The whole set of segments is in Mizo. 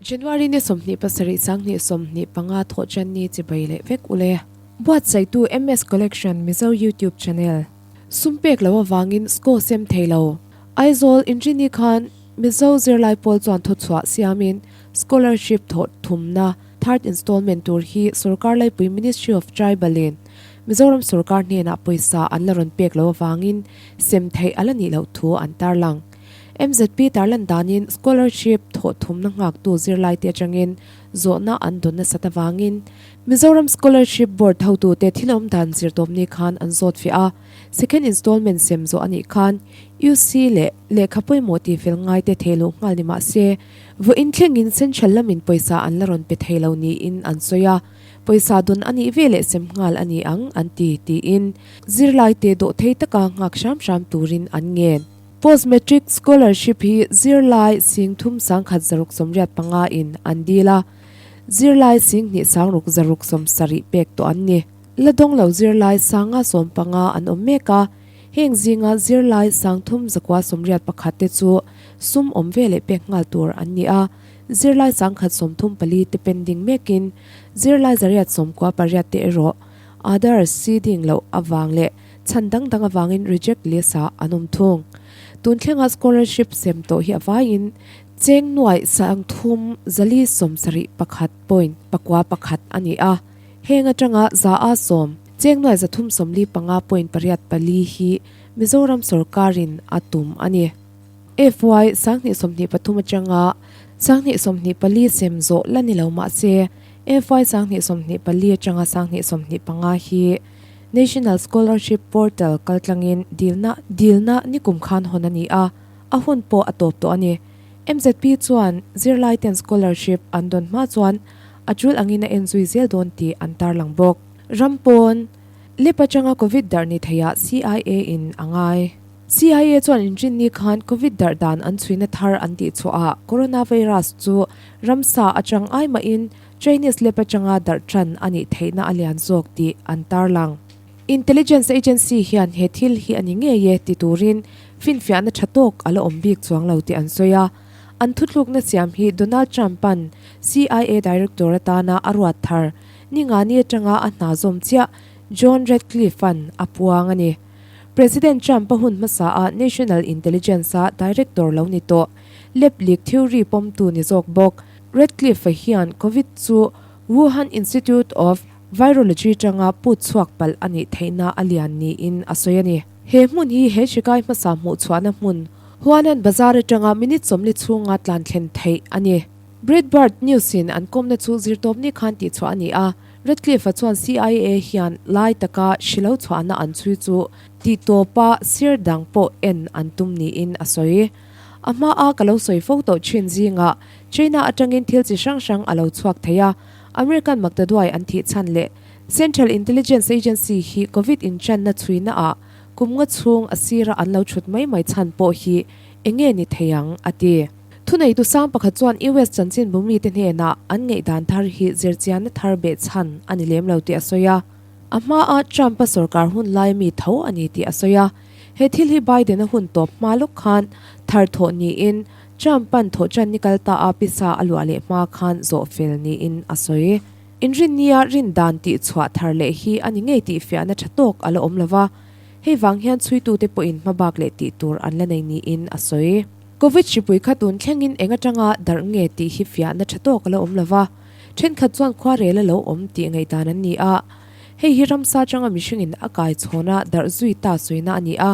January ni 27 2025 thawh chan ni chibai leh vek ule. Buatsaihtu MS Collection Mizo YouTube Channel. Sum pek lo avangin score sem thei lo. Aizawl Inrini khan Mizo zirlai pawl chuan thuchhuah siamin scholarship thawh thumna third installment tur hi sorkar laipui Ministry of Tribal in Mizoram sorkar hnenah pawisa an la rawn pek lo avangin sem theih a la nih loh thu an tarlang. MZP tarlan danin scholarship thawh thumna nghaktu zirlaite atangin zawhna an dawn nasat avangin Mizoram Scholarship Board hotute thil awm dan zirtawpni khan an zawt fiah a, second installment sem zawh a nih khan UC leh lehkha pawimawh tihfel ngaite thehluh nghal ni mah se vawiin thlengin central lamin pawisa an la rawn pe thei lo niin an sawi a, pawisa dawn a nih veleh sem nghal a ni ang an ti tiin zirlaite dawhthei taka nghak hram hram turin an ngen. Post Matric Scholarship hi zirlai sing thum sangkhat zaruk 85 in an dil a, zirlai sing hnih sangruk zaruk 70 pek tawh an ni. La dawng lo zirlai sanga 15 an awm mek a, heng zinga zirlai sang thum zakua 81 te chu sum awm ve leh pek nghal tur an ni a, zirlai sangkhat 34 te pending mekin zirlai zariat 98 te erawh Aadhaar seeding loh avang leh Chhan dang dang avangin reject list ah an awm thung. Tun thlenga scholarship sem tawh hi a vaiin cheng nuaih sangthum zali 71 point pakua pakhat a ni a. Heng atanga za a sawm cheng nuaih zathum 45 point pariat pali hi Mizoram sorkarin a tum a ni. FY 2023 atanga 2024 sem zawh la ni lo mahse FY 2024 atanga 2025 hi National Scholarship Portal kaltlangin dilna dilna nikum khan hawn a ni a, a hun pawh a tawp tawh a ni. MZP chuan zirlaiten scholarship an dawn hma chuan a tul angin a enzui zel dawn tih an tarlang bawk. Ram pawn lep atanga Covid darh ni theiah CIA in a ngai. CIA chuan inrinni khan Covid darh dan an chhuina thar an tihchhuahah coronavirus chu ramsa atang ai mahin Chinese lep atanga darh tan a nih theihna a lian zawk tih an tarlang. Intelligence agency hian he thil hi a ni ngei e ti turin finfiahna tha tawk a la awm bik chuang lo tih an sawi a. An thutlukna siam hi Donald Trump-a'n CIA director atana a ruat thar ningani atanga a hna zawm chiah John Ratcliffe-a'n a puang a ni. President Trump-a hun hmasa-ah National Intelligence-a director lo ni tawh lep leak theory pawmtu ni zawk bawk Ratcliffe hian Covid chu Wuhan Institute of Virology tanga put chhuak palh a nih theihna a lian niin a sawi a ni. He hmun hi he hrikai hmasa hmuh chhuahna hmun Huanan Bazar atanga minute 40 chhunga tlan thlen theih a ni. Breitbart News-in an kawmna chu zirtawpni khan tihchhuah a ni a, Ratcliffe chuan CIA hian lai taka hri lo chhuahna an chhui chu tihtawpa sir dang pawh en an tum niin a sawi. A hmaa ka lo sawi fo tawh thin zingah China atangin thil chi hrang hrang a lo chhuak thei a, American maktaduai an thih chhan leh Central Intelligence Agency hi Covid inchanna chhuina ah kum nga chhung a sira an lo chhut mai mai chhan pawh hi enge ni thei ang, a ti. Thuneitu sang pakhat chuan US chanchinbu mite hnenah an ngaihdan thar hi zirchianna thar beh chhan a ni lem lo tih a sawi a. A hmaa Trump-a sorkar hun lai mi tho a ni tih a sawi a. He thil hi Biden-a hun tawp hma lawk khan thar thawh niin Trump-a'n thawhṭan ni kal ta a pisa a luah leh hma khan zawh fel niin a sawi. Inrinnia rin dan tih chhuah thar leh hi a ni ngei tih fiahna ṭha tawk a la awm lo va, hei vang hian chhuitute pawhin hmabak leh tih tur an la nei niin a sawi. Covid hripui kha tun thlengin eng aṭanga darh nge tih hi fiahna ṭha tawk a la awm lo va, ṭhenkhat chuan khuarel a lo awm tih ngaihdan an ni a, hei hi ramsa aṭanga mihringin a kai chhawna darh zui ta sawina a ni a,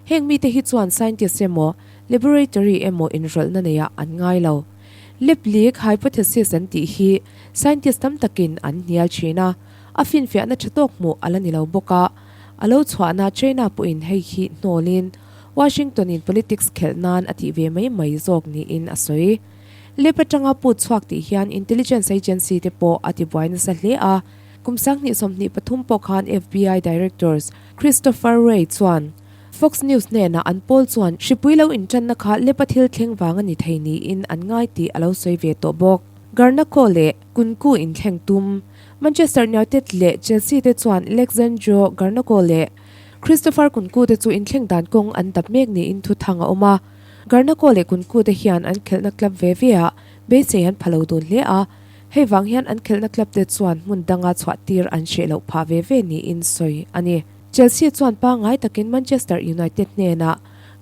heng mite hi chuan scientist emaw Laboratory emaw inrawlhna neiah an ngai lo. Lep leak hypothesis an tih hi scientist tam takin an hnial thin a, a finfiahna tha tawk hmuh a la ni lo bawk a. A lo chhuahna China pawhin hei hi hnawlin Washington-in politics khelh nan a tih ve mai mai zawk niin a sawi. Lep atanga put chhuak tih hian intelligence agency te pawh a tibuai nasa hle a. Kum 2023 pawh khan FBI directors Christopher Wray chuan Fox News hnenah an pawl chuan hripui lo inṭanna kha lepa thil thleng vang a ni thei niin an ngai tih a lo sawi ve tawh bawk. Garnacho leh Nkunku inthleng tum Manchester United leh Chelsea te chuan Alexandro Garnacho leh Christopher Nkunku te chu inthleng dan kawng an dap mek niin thuthang a awm a. Garnacho leh Nkunku te hian an khelhna club ve ve ah Beisei an pha lo dun hle a, hei vang hian an khelhna club te chuan hmun danga chhuah tir an hreh loh phah ve ve niin sawi a ni. Chelsea chuan pangngai takin Manchester United hnenah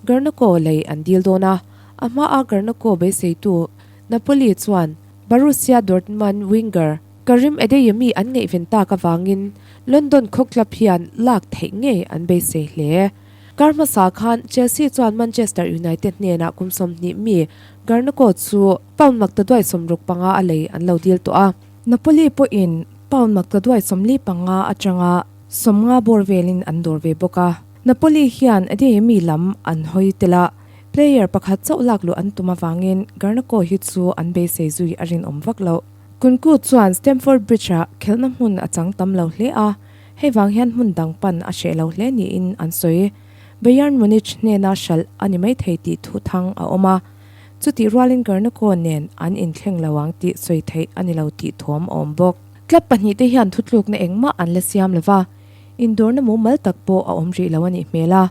Garnacho lei an dil dawn a, a hmaa Garnacho beiseitu Napoli chuan Borussia Dortmund winger Karim Adeyemi an ngaihven tak avangin London khaw club hian lak theih ngei an beisei hle. Kar hmasa khan Chelsea chuan Manchester United hnenah kum 20 mi Garnacho chu pound maktaduai 65 a lei an lo dil tawh a. Napoli pawhin pound maktaduai 45 atanga 50 bawr velin an dawr ve bawk a. Napoli hian Adeyemi lam an hawi tel a, player pakhat chauh lak luh an tum avangin Garnacho hi chu an beisei zui a rinawm vak loh. Kunku chuan Stamford Bridge-ah khelhna hmun a chang tam lo hle a, hei vang hian hmun dang pan a hreh lo hle niin an sawi. Bayern Munich hnena hralh a ni maithei tih thu thang a awm a, chutih rualin Garnacho nen an inthleng lo ang tih sawi theih a ni lo tih thuam a awm bawk. Club pahnihte hian thutlukna engmah an la siam lo va, indawrna mumal tak pawh a awm rih lo a nih hmel a,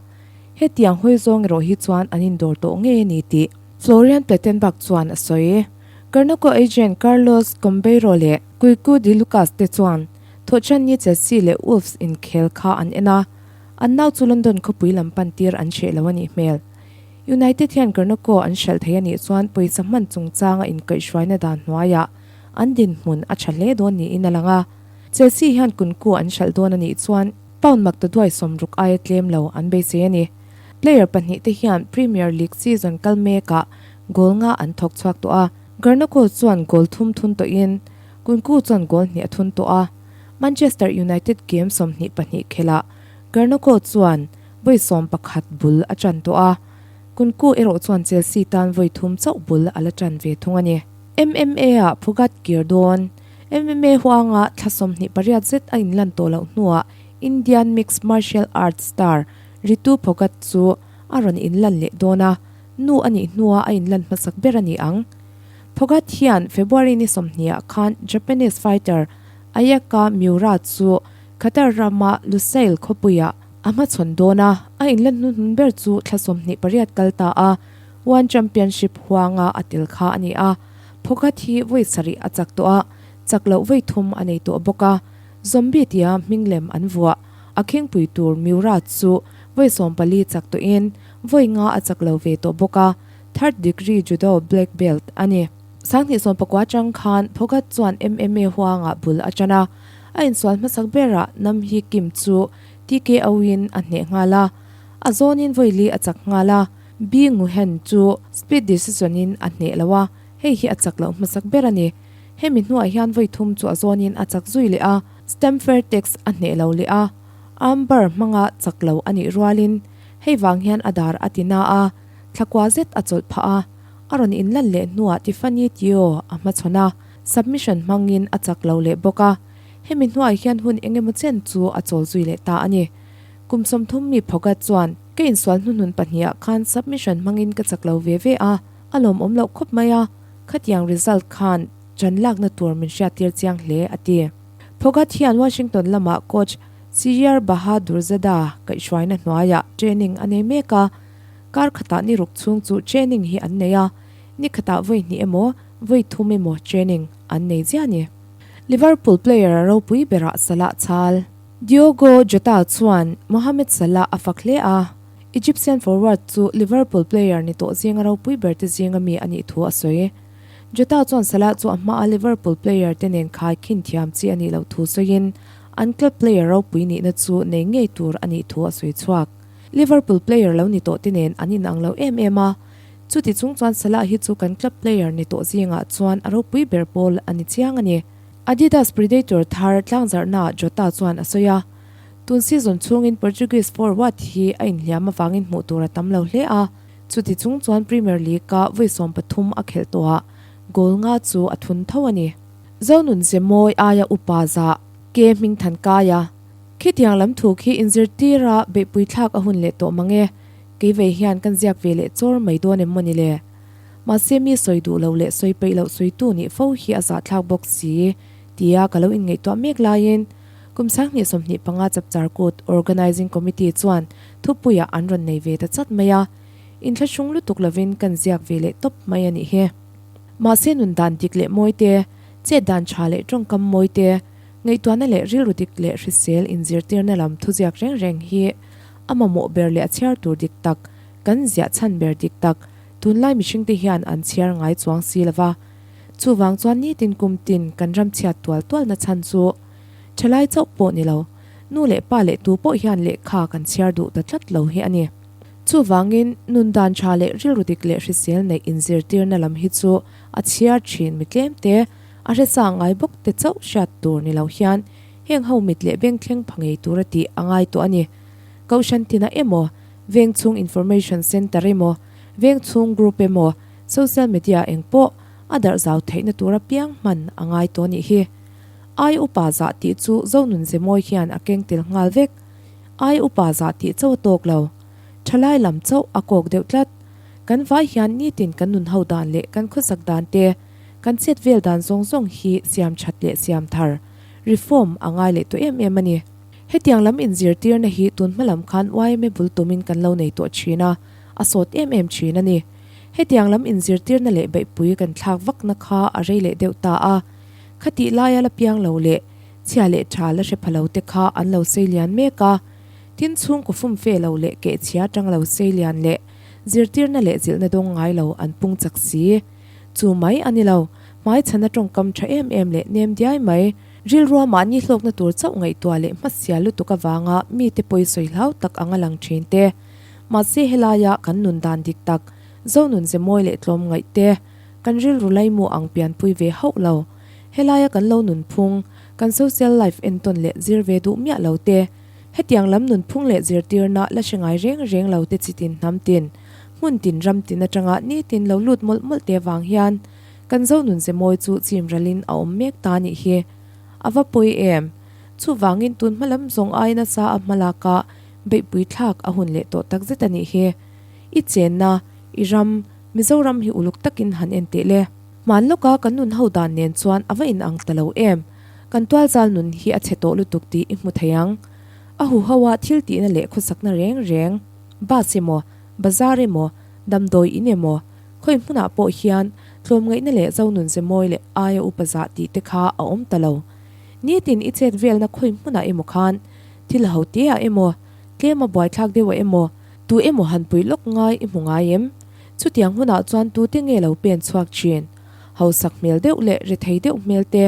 hetiang hawi zawng erawh hi chuan an indawr tawh ngei a ni tih Florian Plettenberg chuan a sawi. Garnacho agent Carlos Combeiro leh Quique de Lucas te chuan Thawhṭanni Chelsea leh Wolves inkhel kha an en a, an nau chu London khawpui lam pan tir an hreh lo a nih hmel. United hian Garnacho an hralh thei a nih chuan pawisa hman chungchanga inkaihhruaina dan hnuaiah an dinhmun a ṭha hle dawn niin a lang a. Chelsea hian Kunku an hralh dawn a nih chuan pound maktaduai 60 aia tlem lo an beisei a ni. Player pahnihte hian Premier League season kal mekah goal nga an thawk chhuak tawh a, Garnacho chuan goal thum thun tawhin Kunku chuan goal hnih a thun tawh a. Manchester United game 22 khelhah Garnacho chuan vawi 11 bul a ṭan tawh a, Kunku erawh chuan Chelsea tan vawi thum chauh bul a la ṭan ve thung a ni. MMA-ah Phogat kir dawn. MMA huanga thla 28 zet a inlan tawh loh hnuah Indian mixed martial arts star Ritu Phogat chu a rawn inlan leh dawn a, nu a nih hnua a inlan hmasak ber a ni ang. Phogat hian February ni 20 ah khan Japanese fighter Ayaka Miura chu Qatar rama Lusail khawpuiah a hmachhawn dawn a, a inlan hnuhnun ber chu thla 28 kal ta a, One Championship huanga a tel kha a ni a. Phogat hi vawi sarih a chak tawh a, chak loh vawi thum a nei tawh bawk a. Zombie tia hming lem an vuah. A khingpui tur Miura chu vawi 14 chak tawhin vawi nga a chak lo ve tawh bawk a, third degree judo black belt a ni. 2019 atang khan Phogat chuan MMA huangah bul a tan a, a insual hmasak berah Nam Hee Kim chu TKO in a hneh nghal a, a zawnin vawi li a chak nghal a, Bi Nguyen chu split decision in a hneh lo a, hei hi a chak loh hmasak ber a ni. Hemi hnuah hian vawi thum chu a zawnin a chak zui leh a, Stamp Fairtex a hneh lo leh a, armbar hmanga chak lo a nih rualin hei vang hian a dar a ti na a, thlakua zet a chawlh phah a, a rawn inlan leh hnuah Tiffany Teo a hmachhawn a, submission hmangin a chak lo leh bawk a, hemi hnuah hian hun eng emaw chen chu a chawl zui leh ta a ni. Kum 30 mi Phogat chuan, Ka insual hnuhnun pahniha khan submission hmangin ka chak lo ve ve a, a lawmawm loh khawp mai a, khatiang result khan ṭan lakna tur min hriattir chiang hle, a ti. Phogat hian Washington lamah coach Siyar Bahadurzada kaihhruaina hnuaiah training a nei mek a, kar khatah ni ruk chhung chu training hi an nei a, ni khatah vawi hnih emaw, vawi thum emaw training an nei ziah a ni. Liverpool player a ropui berah Salah chal. Diogo Jota chuan Mohamed Salah a fak hle a, Egyptian forward chu Liverpool player ni tawh zinga ropui ber te zinga mi a nih thu a sawi. Jota chuan Salah chu a hmaa Liverpool player te nen khai khin thiam chi a nih loh thu sawiin an club player ropui nihna chu nei ngei tur a nih thu a sawi chhuak. Liverpool player lo ni tawh te nen an inang lo em em a, chuti chung chuan Salah hi chu kan club player ni tawh zingah chuan a ropui ber pawl a ni chiang a ni. Adidas Predator thar tlangzarhnaah Jota chuan a sawi a, tun season chhungin Portuguese forward hi a inhliam avangin hmuh tur a tam lo hle a, chuti chung chuan Premier League-a vawi 13 a khelh tawhah goal nga chu a thun tho a ni. Zonun Zemawi aia upa zah ke hming than kai a, khitiang lam thu khi inzirtira beihpui thlak a hun leh tawh mang e, kei vei hian kan ziak ve leh chawr mai dawn em mawni le? Mahse mi sawi duh lo leh sawi peih loh sawitu nih fo hi a zahthlak bawk si, tia ka lo inngaihtuah mek laiin kum 2025 Chapchar Kut Organising Committee chuan thupuiah an rawn nei ve ta chat mai a, inthlahrung lutuk lovin kan ziak ve leh tawp mai a nih hi. Mahse nun dan dik leh mawi te, chet dan tha leh tawngkam mawi te, ngaihtuahna leh rilru dik leh hrisel inzirtirna lam thuziak reng reng hi a mamawh ber leh a chhiar tur dik tak, kan ziah chhan ber dik tak tunlai mihringte hian an chhiar ngai chuang si lo va. Chuvang chuan nitin kum tin kan ram chhiat tual tualna chhan chu thalai chauh pawh ni lo, nu leh pa leh tu pawh hian lehkha kan chhiar duh ta tlat lo hi a ni. Chuvangin nun dan tha leh rilru dik leh hrisel neih inzirtirna lam hi chu a chhiar thin mi tlem te, a hresa ngai bawk te chauh hriat tur ni lo hian heng ho mit leh beng thleng pha ngei tura tih a ngai tawh a ni. Kohhran tinah emaw, veng chhung information centre emaw, veng chhung group emaw, Social media eng pawh a darh zau theihna tura piang hman a ngai tawh nih hi. Ai upa zah tih chu Zonun Zemawi hian a keng tel nghal vek. Ai upa zah tih chauh a tawk lo. Thalai lam chauh a kawk deuh tlat. Kan vai hian nitin kan nun ho dan leh kan khawsak dan te, kan chet vel dan zawng zawng hi siam that leh siam thar, reform, a ngai leh tawh em em a ni. Hetiang lam inzirtirna hi tun hma lam khan yma bul tumin kan lo nei tawh thin a, a sawt em em thin a ni. Hetiang lam inzirtirna leh beihpui kan thlak vakna kha a rei leh deuh ta a, khatih laia la piang lo leh chhia leh tha la hre pha lo te kha an lo sei lian mek a. Tin, chhungkaw fum fe lo leh kehchhia tang lo sei lian leh zirtirna leh zilhna dawng ngai lo an pung chak si. Chu mai a ni lo, hmaichhana tawngkam tha em em leh nem diai mai, rilrua mahni hlawkna tur chauh ngaihtuah leh hmasial lutuk avanga mite pawi sawi hlau tak anga lang thin te, Mahse helaia kan nun dan dik tak, Zonun ze mawi leh tlawm ngaih te, kan rilru laimu ang pianpui ve hauh lo. Helaia kan lo nunphung, kan social life entawn leh zir ve duh miah lo te, hetiang lam nunphung leh zirtirna la hre ngai reng reng lo te chitin hnam tin, hmun tin ram tin atanga nitin lo lut mawlh mawlh te vang hian kan Zonun ze mawi chu chim ralin a awm mek ta nih hi a va pawi em? Chuvangin tun hma lam zawng ai nasa a hmalak a Beihpui thlak a hun leh tawh tak zet a nih hi. I chenna, i ram, Mizoram hi uluk takin han en teh le. Hman lawka kan nun ho dan nen chuan a va inang ta lo em. Kan tualzal nun hi a chhe tawh lutuk tih i hmu thei ang. A huho a thil tihna leh khawsakna reng reng, bus emaw, bazar emaw, damdawi in emaw, khawi hmunah pawh hian tlawmngaihna leh zonun ze mawi leh aia upa zah tih te kha a awm ta lo. Nitin i chet velna khawi hmunah emaw khan Thil ho te ah emaw, tlem a buaithlak deuh ah emaw, tu emaw han pui lawk ngai i hmu ngai em? Chutiang hunah chuan tute nge lo pen chhuak thin? Hausak hmel deuh leh rethei deuh hmel te,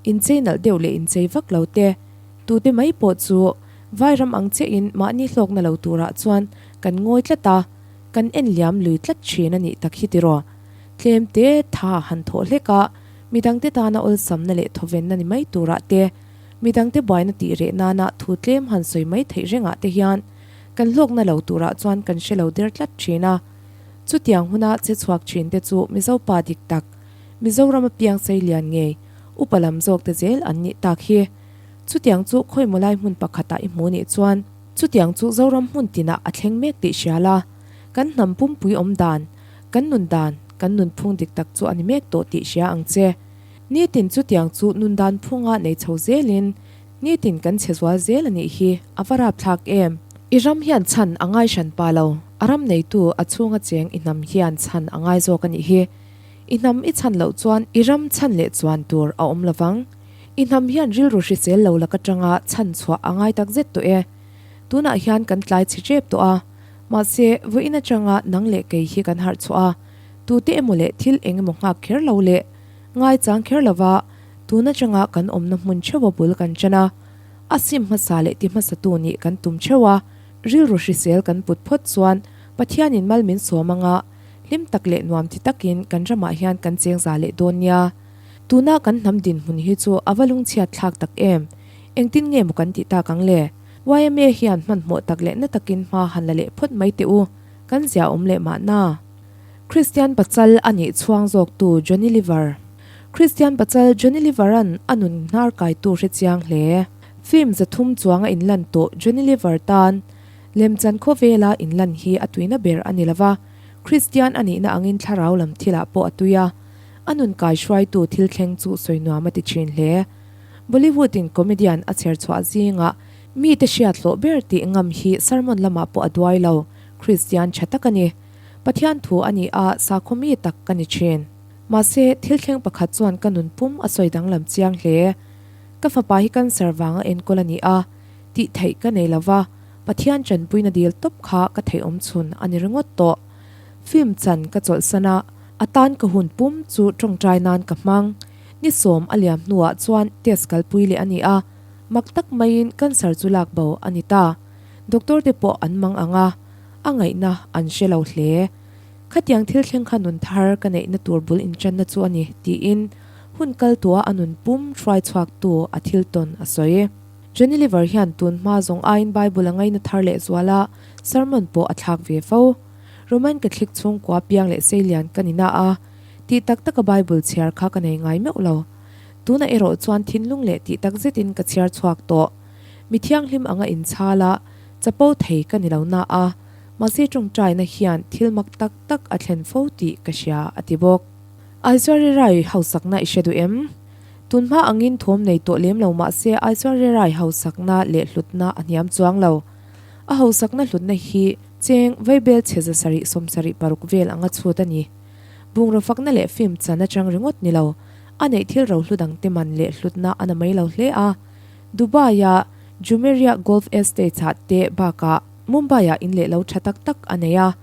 inchei nalh deuh leh inchei vak lo te, tute mai pawh chu vairam ang chiahin mahni hlawkna lo turah chuan kan ngawi tlat a, kan en liam lui tlat thin a nih tak hi tiraw? Tlem te tha han thawh hlek a, midangte tana awlsamna leh thawvenna ni mai turah te, Midangte buaina tih reh nana thu tlem han sawi mai theih rengah te hian kan hlawkna lo turah chuan kan hre lo der tlat thin a. Chutiang huna che chhuak thin te chu Mizo pa dik tak, Mizorama piang sei lian ngei, upa lam zawk te zel an nih tak hi. Chutiang chu khawimaw lai hmun pakhatah i hmu nih chuan chutiang chu Zoram hmun tinah a thleng mek tih hria la, kan hnam pumpui awm dan, kan nun dan, kan nunphung dik tak chu a ni mek tawh tih hria ang che. Nitin chutiang chu nun dan phunga nei chho zelin nitin kan chhe zual zel a nih hi a va rapthlak em. I ram hian chhan a ngai hran pa lo, a ram neitu a chhunga cheng i hnam hian chhan a ngai zawk a nih hi. I hnam i chhan loh chuan i ram chhan leh chuan tur a awm lovang. I hnam hian rilru hrisel lo lak atanga chhan chhuah a ngai tak zet tawh e. Tunah hian kan tlai chhe tep tawh a, mahse vawiin atanga nang leh kei hi kan harh chhuah a, tute emaw leh thil eng emaw nghak kher lo leh Ngaichang kher lova tun atanga kan awmna hmun theuha bul kan ṭan a, a sim hmasa leh ti hmasatu nih kan tum theuh a, rilru hrisel kan put phawt chuan Pathianin mal min sawm anga hlim tak leh nuam ti takin kan ramah hian kan cheng za leh dawn nia. Tuna kan hnam dinhmun hi chu a va lungchhiat thlak tak em? Engtin nge maw kan tih tak ang le? Yma hian hmanhmawh tak leh na takin hma han la leh phawt mai teh u, kan zia awm leh mahna. Kristian Pachal a nih chhuang zawktu Johnny Lever Kristian Pachal Johnny Lever-a'n a nun hnar kaitu hre chiang hle. Film 300 chuang a inlan tawh Johnny Lever tan lemchan khawvela inlan hi a tuina ber a ni lova, Kristian a nihna angin thlarau lam thilah pawh a tui a, a nun kaihruaitu thil thleng chu sawi nuam a ti thin hle. Bollywood-in comedian a chher chhuah zingah mite hriat hlawh ber tih ngam hi sermon lamah pawh a duai lo, Kristian tha tak a ni. Pathian thu a ni a, sakhaw mi tak ka ni thin. Mahse, thil thleng pakhat chuan ka nun pum a sawi danglam chiang hle. Ka fapa hi cancer vanga enkawl a ni a, tih theih ka nei lo va, Pathian tanpuina dil tawp kha ka theih awm chhun a ni ringawt tawh. Film chan ka chawlhsan a, a tan ka hun pum chu tawngtai nan ka hmang. Ni sawm a liam hnuah chuan test kalpui leh a ni a, mak tak maiin cancer chu lak bo a ni ta. Doctor te pawh an mang ang a, a ngaihna an hre lo hle. Khatiang thil thleng kha nun thar ka neihna tur bul inṭanna chu a ni, tiin hun kal tua a nun pum hruai chhuaktu a thil tawn a sawi. Johnny Lever hian tun hma zawng aiin Bible a ngaina thar leh zual a, sermon pawh a thlak ve fo. Roman Catholic chhungkua piang leh seilian ka ni na a, tih tak taka Bible chhiar kha ka nei ngai meuh lo. Tunah erawh chuan thinlung leh tih tak zetin ka chhiar chhuak tawh. Mi thianghlim anga inchhal a, chapo thei ka ni lo na a, mahse tawngtaina hian thil mak tak tak a thlen fo tih ka hria, a ti bawk. Aishwarya Rai hausakna i hre duh em? Tunhma angin thawm nei tawh lem lo mahse Aishwarya Rai hausakna leh hlutna a hniam chuang lo. A hausakna hlutna hi cheng vaibel chhe zasarih sawmsarih paruk vel anga chhut a ni. Bungraw fakna leh film chan atang ringawt ni lo, a neih thil rohlu dangte man leh hlutna a na mai lo hle a. Dubai-a Jumeirah Golf Estates-ah te bakah Mumbai-ah in leh lo tha tak tak a nei a.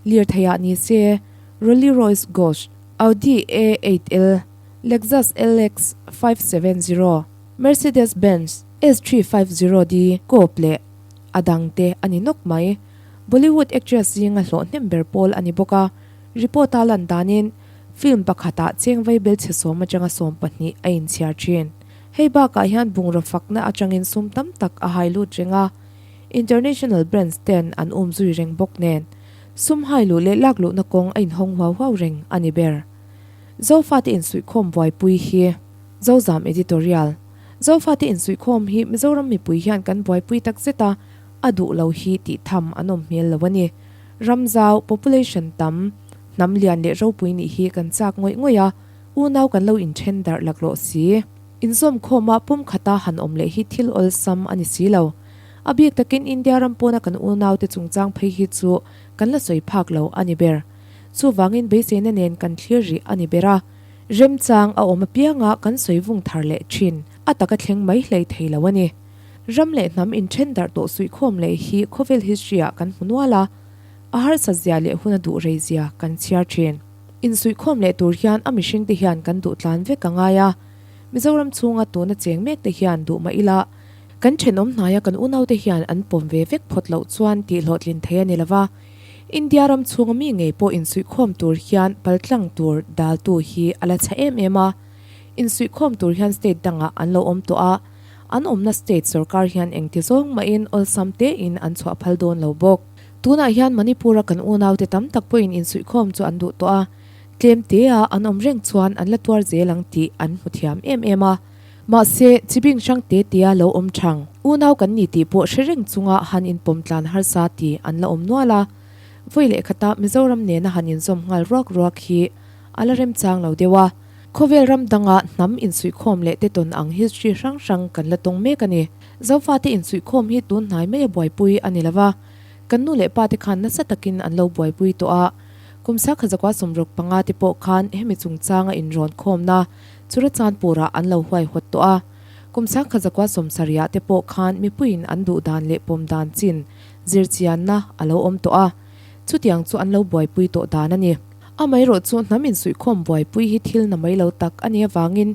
Lirtheiah ni se Rolly-Royce Ghost, Audi A8L, Lexus LX 570, Mercedes-Benz S350D Coupe leh a dangte a ni nawk mai. Bollywood actress zinga hlawh hnem ber pawl a ni bawk a, report-a lan danin film pakhatah cheng vaibel chhe sawm atanga 12 a inchhiar thin. Hei bakah hian bungraw fakna atangin sum tam tak a hai lut reng a, international brands ten an um zui reng bawk nen, sum hai luh leh lak luhna kawng a inhawng huau huau reng a ni ber. Zofate insuihkhawm buaipui hi Zozam Editorial Zofate insuihkhawm hi Mizoram mipui hian kan buaipui tak zet a, a duh lo hi tih tham an awm hmel lo a ni. Ram zau, population tam, hnam lian leh ropui nih hi kan chak ngawih ngawih a, Unau kan lo inthen darh laklawh si. Inzawmkhawma pumkhata han awm leh hi thil awlsam a ni si lo. A bik takin India ram pawna kan unaute chungchang phei hi chu kan la sawi phak lo a ni ber. Chuvangin beiseina nen kan thlir rih a ni ber a. Remchang a awm apianga kan sawi vung thar leh thin a taka thleng mai hlei thei lo a ni. Ram leh hnam inthen darh tawh suihkhawm leh hi khawvel history-ah kan hmu nual a. A harsat zia leh hun a duh rei zia kan chhiar thin. Insuihkhawm leh tur hian a mihringte hian kan duh tlan vek a ngai a, Mizoram chhunga tuna cheng mekte hian duh mah ila, kan thenawm hnaia kan unaute hian an pawm ve vek phawt loh chuan tih hlawhtlin thei a ni lova, India ram chhunga mi ngei pawh insuihkhawm tur hian paltlang tur daltu hi a la chhe em em a, insuihkhawm tur hian state dangah an lo awm tawh a, an awmna state sorkar hian engti zawng mahin awlsam tein an chhuah phal dawn lo bawk. Tunah hian Manipur-a kan unaute tam tak pawhin insuihkhawm chu an duh tawh a, tlem tea an awm reng chuan an la tuar zel ang tih an hmu thiam em em a. Mahse, chibing hrang te tia lo awm thang, unau kan ni tih pawh hre reng chunga han inpawm tlan harsa tih an la awm nual a. Vawi leh khata Mizoram nena han inzawm nghal ruak ruak hi a la remchang lo deuh a. Khawvel ram danga hnam insuihkhawm leh te tawn ang history hrang hrang kan la tawng mek a ni. Zofate insuihkhawm hi tun hnai maia buaipui a ni lo va. Kan nu leh pa te khan nasa takin an lo buaipui tawh a, kum sakha zakua sawmruk panga te pawh khan hemi chungchanga inrawn khawmna Churachandpur-ah an lo huaihawt tawh a. Kum sakha zakua sawmsarihah te pawh khan mipuiin an duh dan leh pawm dan chin zirchianna a lo awm tawh a, chutiang chu an lo buaipui tawh dan a ni. Amaherawh chu hnam insuihkhawm buaipui hi thil na mai lo tak a nih avangin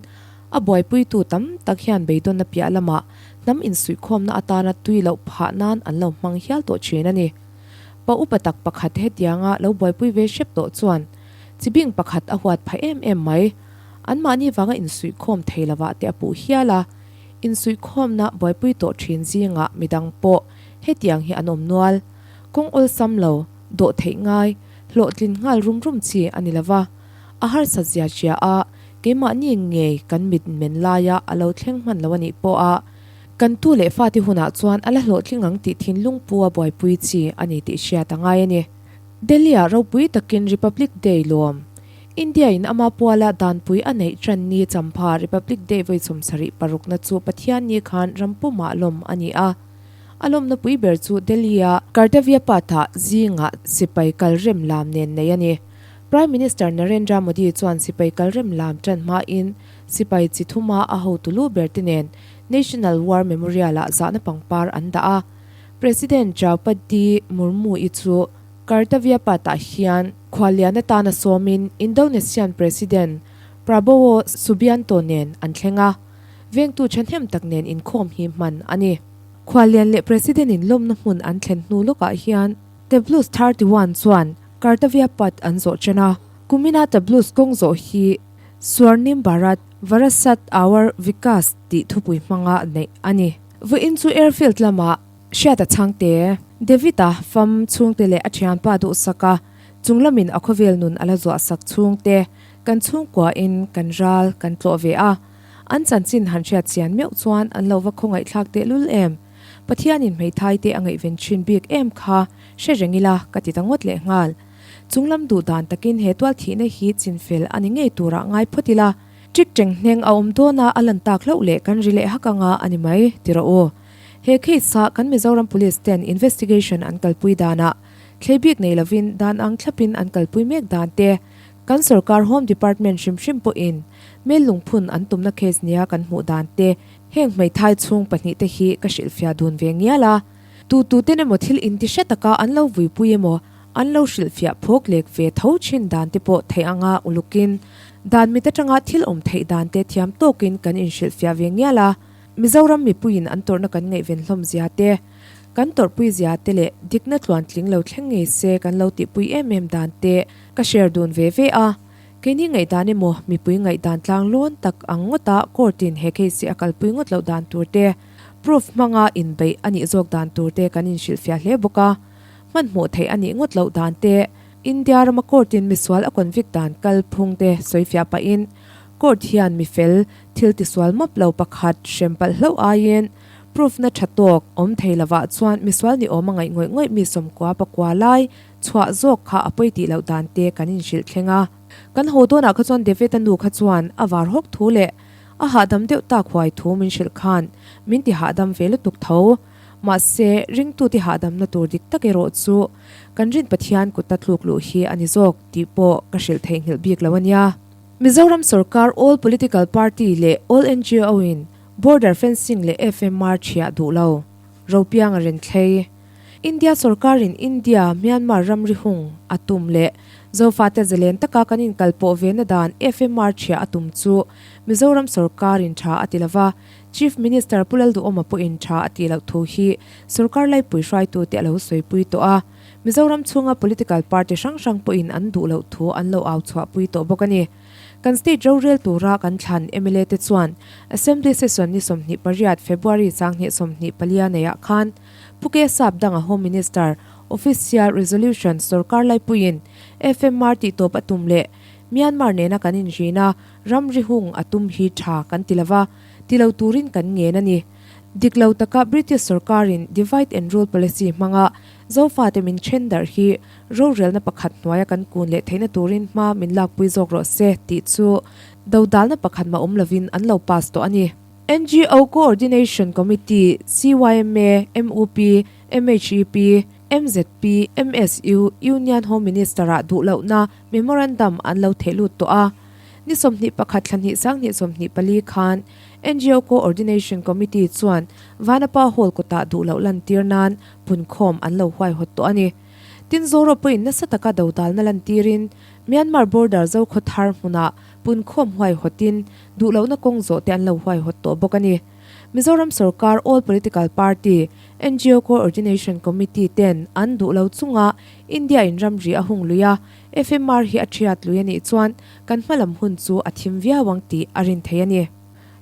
A buaipuitu tam tak hian beidawnna piah lamah hnam insuihkhawmna atana tui loh phah nan an lo hmang hial tawh thin a ni. Pa upa tak pakhat hetianga lo buaipui ve hrep tawh chuan chibing pakhat a huat phah em em mai. Anmahni vanga insuihkhawm thei lovah te a puh hial a. Insuihkhawmna buaipui tawh thin zingah midang pawh hetiang hi an awm nual. Kawng awlsam lo, dawh theih ngai, hlawhtlin nghal rum rum chi a ni lova. A harsat zia hria a, keimahni ngei kan mit men laia a lo thleng hman lo a nih pawh a, kan tu leh fate hunah chuan a la hlawhtling ang tih thinlung pu a buaipui chi a ni tih hriat a ngai a ni. Delhi-ah ropui takin Republic Day lawm. India-in ama puala danpui a neih tan ni champha Republic Day vawi 76 parukna chu Pathianni khan ram pumah lawm a ni a. A lawmna pui ber chu Delhi-a Kartavya Path-ah zingah sipai kal rem lam nen nei a ni. Prime Minister Narendra Modi chuan sipai kalrem lam tan hmain sipai chi thuma a hotu lu ber te nen National War Memorial-ah zahna pangpar an dah a. President Draupadi Murmu-i chu Kartavya Path-ah hian khuallian atana sawmin Indonesian President Prabowo Subianto nen an thleng a, vengtu thahnem tak nen inkhawm hi hman a ni. Khuallian leh President-in lawmna hmun an thlen hnu lawkah hian The Blues 31 chuan Kartavya Path an zawh chen a, kumina The Blues kawng zawh hi Swarnim Bharat Varasat Aur Vikas tih thupui hmanga neih a ni. Vawiin chu airfield lamah Hriata chhangte, David-a fam chhungte leh a thianpa duhsaka chunglamin a khawvel nun a la zuahsak chhungte kan chhungkuain kan ral kan tlawh ve a, an chanchin han hriat chian meuh chuan an lo va khawngaihthlak tehlul em? Pathianin hmeithai te a ngaihven thin bik em kha hre reng ila ka ti ta ngawt lehnghal. Chunglam duh dan takin he tual thihna hi chinfel a ni ngei turah ngai phawt ila, ṭik ṭeng hneng a awm dawn a a lan tak hlauh leh kan ri leh hak anga a ni mai, ti rawh u. He case ah kan Mizoram Police ten investigation an kalpui danah thlei bik nei lovin dan ang thlapin an kalpui mek dan te, kan sorkar Home Department hrim hrim pawhin mail lungphun an tumna case nia kan hmuh dan te, heng hmeithai chhung pahnihte hi ka hrilhfiah dun ve ngial a. Tu tuten emaw thil inti hre taka an lo vuipui emaw an lo hrilhfiah phawk lek ve tho thin dan te pawh theih anga ulukin dan mit atanga thil awm theih dan te thiam tawkin kan inhrilhfiah ve ngial a. Mizoram mipuiin an tawrhna kan ngaihven hlawm zia te, kan tawrhpui zia te leh dikna tluan tling lo thleng ngei se kan lo tihpui em em dan te ka share dun ve ve a. Keini ngaihdan emaw mipui ngaihdan tlang lawn tak ang ngawta court in he case hi a kalpui ngawt loh dan tur te, proof hmanga inbeih a nih zawk dan tur te kan inhrilhfiah hle bawk a. Hmanhmawh theih a nih ngawt loh dan te, India rama court in misual a convict dan kalphung te sawifiah pahin court hian mifel Thil tisual mawp lo pakhat hrem palh hlauh aiin proof na tha tawk awm thei lovah chuan misual ni awm a ngaih ngawih ngawih mi sawmkua pakua lai chhuah zawk kha a pawi tih loh dan te kan inhrilh thleng a. Kan haw dawnah kha chuan David-a nu kha chuan a var hawk thu leh a hahdam deuh tak huai thu min hrilh khan min ti hahdam ve lutuk tho. Mahse, ringtute hahdamna tur dik tak erawh chu kan rin Pathian kuta tluk luh hi a ni zawk tih pawh ka hrilh theihnghilh bik lo a nia. Mizoram sorkar All Political Party leh All NGO in Border Fencing leh FMR thiah duh lo. Ropianga Renthlei. India sorkarin India, Myanmar ramri hung a tum leh Zofate zalen taka kan inkalpawh vena dan FMR thiah a tum chu Mizoram sorkarin tha a ti lova, Chief Minister Pu Lalduhawma pawhin tha a tih loh thu hi sorkar laipui hruaitute a lo sawipui tawh a. Mizoram chhunga political party hrang hrang pawhin an duh loh thu an lo au chhuahpui tawh bawk a ni. Kan state rorel tura kan thlan mla te chuan Assembly session ni 28 February 2024 neiah khan Pu K Sap danga Home Minister Official Resolution sorkar laipuiin FMR tihtawp a tum leh Myanmar nena kan inrina ramri hung a tum hi tha kan ti lova, ti lo turin kan ngen a ni. Dik lo taka British sorkarin divide and rule policy hmanga Zofate min then darh hi rorelna pakhat hnuaia kan kun leh theihna turin hma min lakpui zawk rawh se tih chu dodalna pakhat mah awm lovin an lo pass tawh a ni. NGO Coordination Committee, CYMA, MUP, MHEP, MZP, MSU, Union Home Minister-ah duh lohna memorandum an lo theh lut tawh a. Ni 21 thla hnih 2024 khan NGO Coordination Committee chuan Vanapa Hall kawtah duh loh lantir nan Punkhawm an lo huaihawt tawh a ni. Tin, Zoro pawhin nasa taka dodalna lantirin Myanmar border Zokhawthar hmunah punkhawm huaihawtin duhlohna kawng zawh te an lo huaihawt tawh bawk a ni. Mizoram sorkar All Political Party, NGO Coordination Committee ten an duh lo chunga India in ramri a hung lui a, FMR hi a thiat lui a nih chuan kan hmalam hun chu a thim viau ang tih a rin thei a ni.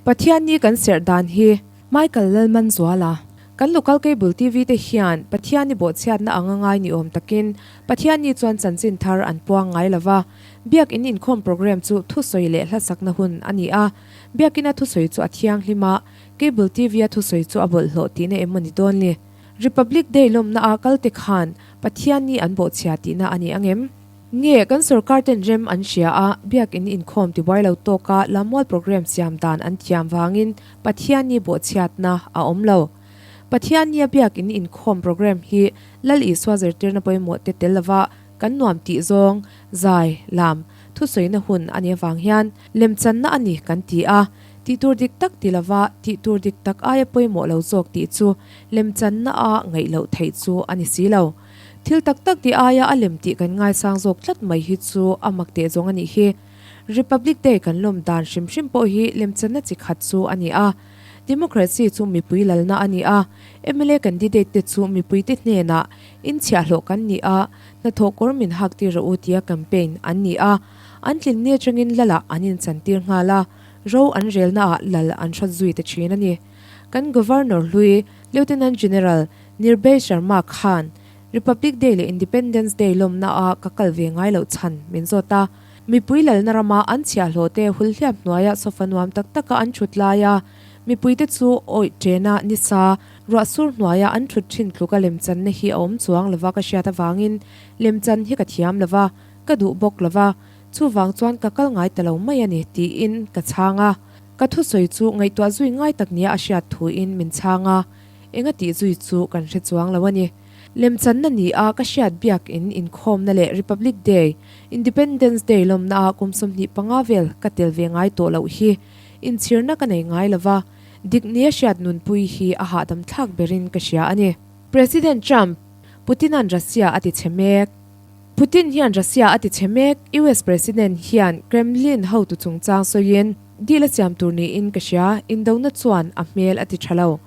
Pathianni kan serh dan hi Michael Lalmanzuala, Kan local cable TV te hian Pathianni bawhchhiatna anga ngai ni awm takin Pathianni chuan chanchin thar an puang ngai lova. Biakin inkhawm program chu thusawi leh hlasakna hun a ni a. Biakina thusawi chu a thianghlim a, cable TV a thusawi chu a bawlhhlawh tihna em maw ni dawn ni? Republic Day lawmna a kalte khan Pathianni an bawhchhia tihna a ni angem? Nge, kan sorkar ten rem an hria a, biakin inkhawm tibuai lo tawka Lammual program siam dan an thiam vangin Pathianni bawhchhiatna a awm lo. Pathiannia biakin inkhawm program hi Lal Isua zirtirna pawimawh te tel lova Kan nuam tih zawng, zai, lam, thusawina hun a nih avang hian lemchanna a ni kan ti a. Tih tur dik tak ti lova tih tur dik tak aia pawimawh lo zawk tih chu lemchanna a ngaih loh theih chu a ni si lo. Thil tak tak tih aia a lem tih kan ngaisang zawk tlat mai hi chu a mak teh zawng a nih hi. Republic Day kan lawm dan hrim hrim pawh hi lemchanna chi khat chu a ni a. Democracy chu mipui lalna a ni a, mla candidate te chu mipuite hnenah inchhiahhlawh kan ni a, hnathawh kawr min hak tir rawh u tia campaign an ni a. An tlinni atangin lalah an inchantir nghal a, ro an relnaah lal an hrawt zui ta thin a ni. Kan Governor hlui Lieutenant General Nirbhay Sharma khan Republic Day leh Independence Day lawmnaah ka kal ve ngai loh chhan min zawt a. Mipui lalna rama an chhiahhlawh te hulhliap hnuaia sofa nuam tak taka an thut laia mipuite chu awih ṭena nisa ruahsur hnuaia an thut ṭhin tluka lemchanna hi a awm chuang lova ka hriat avangin lemchan hi ka thiam lova, ka duh bawk lova, chuvang chuan ka kal ngai ta lo mai a ni tiin ka chhang a. Ka thusawi chu ngaihtuah zui ngai tak nia a hriat thuin min chhang a, enga tih zui chu kan hre chuang lo a ni. Lemchanna ni a ka hriat biak in inkhawmna leh Republic Day, Independence Day lawmna ah kum 25 vel ka tel ve ngai tawh loh hi inchhirna ka nei ngai lova, dik ni a hriat nunpui hi a hahdam thlak berin ka hria a ni. President Trump, Putin-a'n Russia a ti chhe mek. Putin hian Russia a ti chhe mek, US President hian Kremlin hotu chungchang sawiin deal a siam tur niin ka hria, indona chuan a hmel a ti tha lo.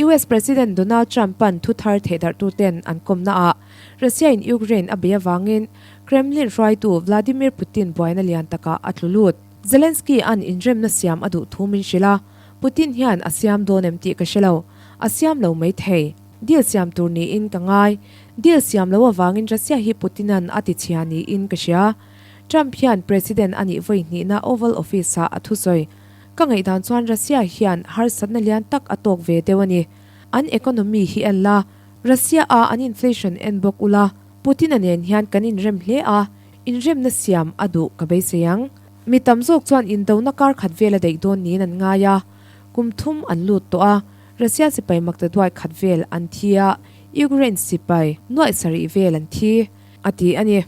US President Donald Trump-a'n thu thar thehdarhtuten an kawmnaah Russia-in Ukraine a bei avangin Kremlin hruaitu Vladimir Putin buaina lian takah a tlu lut. Zelensky-a'n inremna siam a duh thu min hrilh a, Putin hian a siam dawn em tih ka hre lo. A siam lo mai thei. Deal siam tur niin ka ngai. Deal siam lo avangin Russia hi Putin-a'n a tichhia niin ka hria. Trump hian President a nih vawi hnihna Oval Office-ah a thusawi. Ka ngaihdan chuan Russia hian harsatna lian tak a tawk ve deuh a ni. An economy hi en la, Russia a an inflation en bawk ula, Putin-a nen hian kan inrem hle a, inremna siam a duh ka beisei ang. Mi tam zawk chuan indona kar khat vel a daih dawn niin an ngai a, kum thum an lut tawh a, Russia sipai maktaduai khat vel an thi a, Ukraine sipai nuaih sarih vel an thi, a ti a ni.